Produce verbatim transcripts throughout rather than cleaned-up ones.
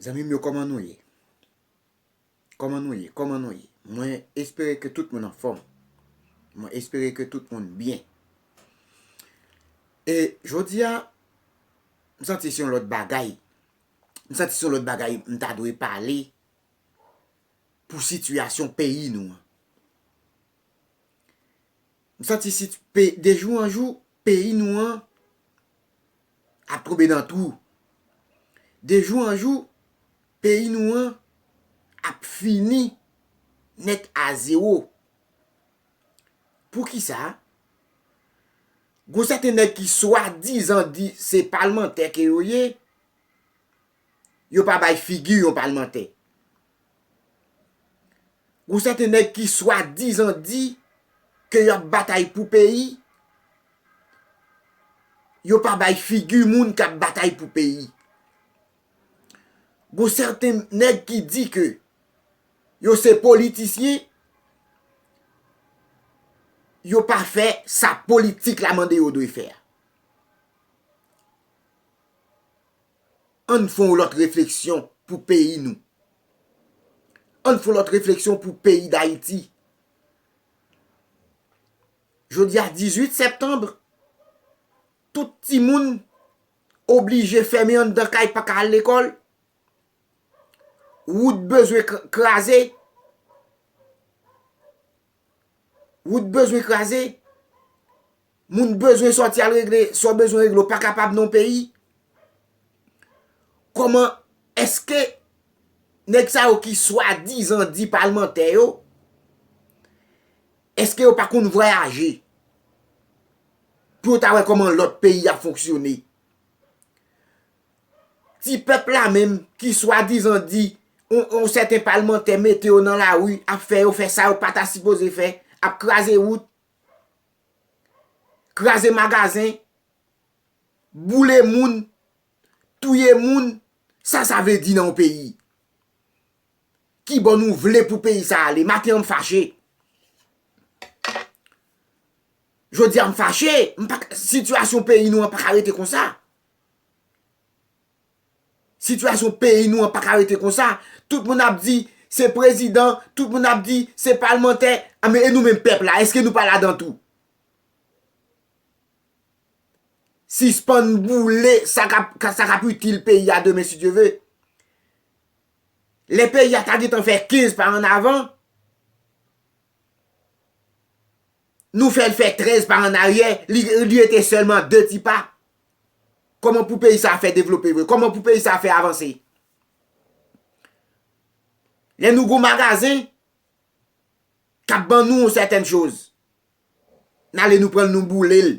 Zanmi m yo, kòman nou ye? Kòman nou ye? Kòman nou ye? Mwen espere ke tout moun anfòm. Mwen espere ke tout moun byen. E jodi a, m santi se yon lòt bagay. M santi se yon lòt bagay m ta dwe pale pou sitiyasyon peyi nou an. M santi si pe, de jou an jou, peyi nou an ap tonbe nan twou. De jou an jou, peyi nou an ap fini nèt a zewo. Poukisa? Gon sèten nèg ki swadizan di se palmantè ke yo ye, yo pa bay figi yon palmantè. Gon sèten nèg ki swadizan di ke y ap batay pou peyi, yo pa bay figi moun k ap batay pou peyi. Gon sèten nèg ki di ke yo se politisyen, yo pa fè sa politik la mande yo dwe fè a. Ann fè yon lòt refleksyon pou peyi nou. Ann fè yon lòt refleksyon pou peyi Dayiti. Jodi a dizuit septanm, tout timoun oblije fèmen anndan kay, pa ka al lekòl. Wout bezwen kra-, kraze. Wout bezwen kraze. Moun bezwen sòti al regle sa w bezwen regle, w pa kapab nan yon peyi. Kòman, èske nèg sa yo ki swadizan di palmantè yo, èske yo pa konn vwayaje pou yo ta wè kòman lòt peyi ap fonksyone? Ti pèp la menm ki swadizan di yon, yon sèten palmantè mete yo nan lari, ap fè yo fè sa yo pa ta sipoze fè, ap kraze wout, kraze magazen, boule moun, touye moun, sa sa vle di nan yon peyi? Kibò nou vle pou peyi sa ale? Maten an m fache. Jodi a m fache, m pa ka, sitiyasyon peyi nou an pa ka rete konsa. Sitiyasyon peyi nou an pa ka rete konsa. Tout moun ap di se prezidan, tout moun ap di se palmantè. A, men e nou menm pèp la, èske nou pa ladan tou? Sispann boule sa k ap, sa k ap itil peyi a demen, si Dye ve. Lè peyi a ta gentan fè kenz pa an avan, nou fè l fè trèz pa an aryè, li, li rete sèlman de ti pa. Kòman pou peyi sa a fè devlope vre? Kòman pou peyi sa a fè avanse? Lè nou gon magazen k ap ban nou yon sètèn choz, n ale nou pran l, nou boule l,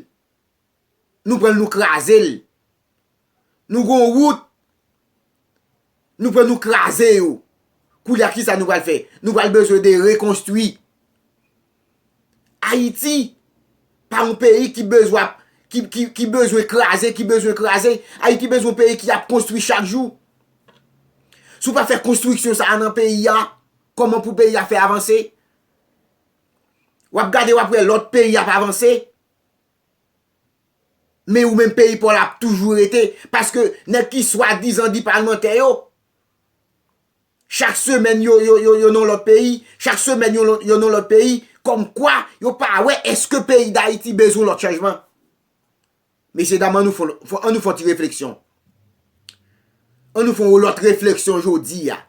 nou pran l, nou kraze l. Nou gon wout, nou pran, nou kraze yo. Koulye a, kisa nou pral fè? Nou pral bezwen de rekonstwi. Ayiti pa yon peyi ki bezwen, ki, ki, ki bezwen kraze, ki bezwen kraze. Ayiti bezwen yon peyi ki ap konstwi chak jou. Si w pa fè konstriksyon sa a nan peyi a, kòman pou peyi a fè avanse? W ap gade, w ap wè lòt peyi ap avanse. Men ou menm peyi pa w la ap toujou rete, paske nèg ki swadizan di palmantè yo, chak semèn yo, yo, yo, yo nan lòt peyi, chak semèn yo, yo nan lòt peyi, kòmkwa yo pa wè èske peyi Dayiti bezwen lòt chanjman. Mesye dam, ann nou fè, fè, ann nou fè yon ti refleksyon. Ann nou fè yon lòt refleksyon jodi a.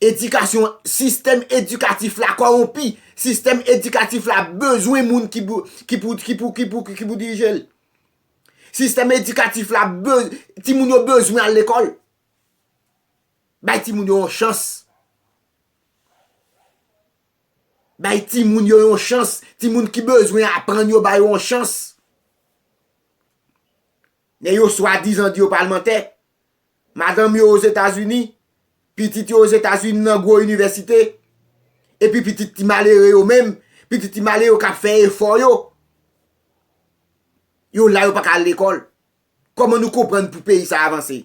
Edikasyon, sistèm edikatif la kòwonpi. Sistèm edikatif la bezwen moun ki pou, ki pou, ki pou, ki pou, ki pou dirije l. Sistèm edikatif la be-, timoun yo bezwen al lekòl. Bay timoun yo yon chans. Bay timoun yo yon chans. Timoun ki bezwen aprann yo, bay yo yon chans. Men yo swadizan di yo palmantè. Madanm yo Ozetazini, pitit yo Ozetazini nan gwo inivèsite, epi pitit ti malere yo menm, pitit ti malere yo k ap fè efò yo, yo la yo pa ka al lekòl. Kòman nou konprann pou peyi sa avanse?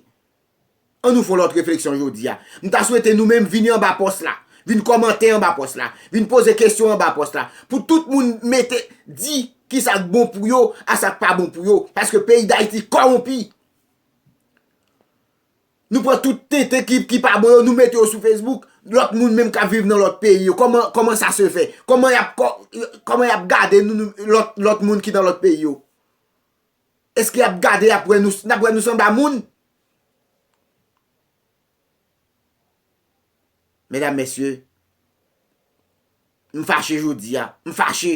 Ann nou fè yon lòt refleksyon jodi a. M ta swete nou menm vini anba pòs la, vin kòmante anba pòs la, vin poze kesyon anba pòs la, pou tout moun mete, di kisa k bon pou yo, a sa k pa bon pou yo, paske peyi Dayiti kòwonpi. Nou pran tout tenten ki, ki pa bon yo, nou mete yo sou Facebook. Lòt moun menm k ap viv nan lòt peyi yo, kòman, kòman sa se fè? Kòman y ap, kò-, kòman y ap gade nou, nou, lòt, lòt moun ki nan lòt peyi yo? Èske y ap gade, y ap wè nou, n ap wè nou sanba moun? Medam, mesye, m fache jodi a. M fache.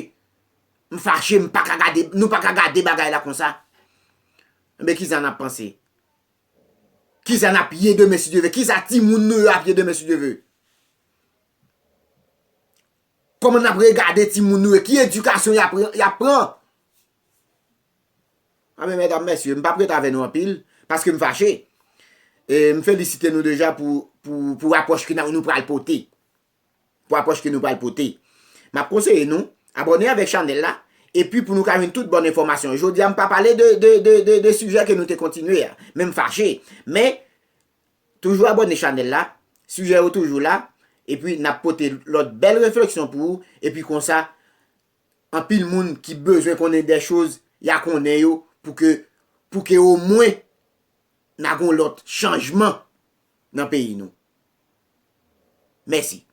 M fache, m pa ka gade, nou pa ka gade bagay la konsa. Enben, kisa n ap panse? Kisa n ap ye demen, si Dye vle? Kisa timoun nou yo ap ye demen, si Dye vle? Kòman n ap regade timoun nou yo? Ki edikasyon y ap, y ap pran? Anben, medam, mesye, m p ap ret avè nou anpil, paske m fache. E m felisite nou deja pou, pou, pou apwòch ke n a, nou pral pote. Pou apwòch ke nou pral pote. M ap konseye nou, abòne avèk chanèl la, epi pou nou ka jwenn tout bòn enfòmasyon. Jodi a, m pa pale de, de, de, de, de sijè ke nou te kontinye a, men m fache. Men, toujou abòne chanèl la, sijè yo toujou la, epi n ap pote lòt bèl refleksyon pou ou, epi konsa, anpil moun ki bezwen konnen de choz, y a konnen yo, pou ke, pou ke omwen n a gon lòt chanjman nan peyi nou. Mèsi.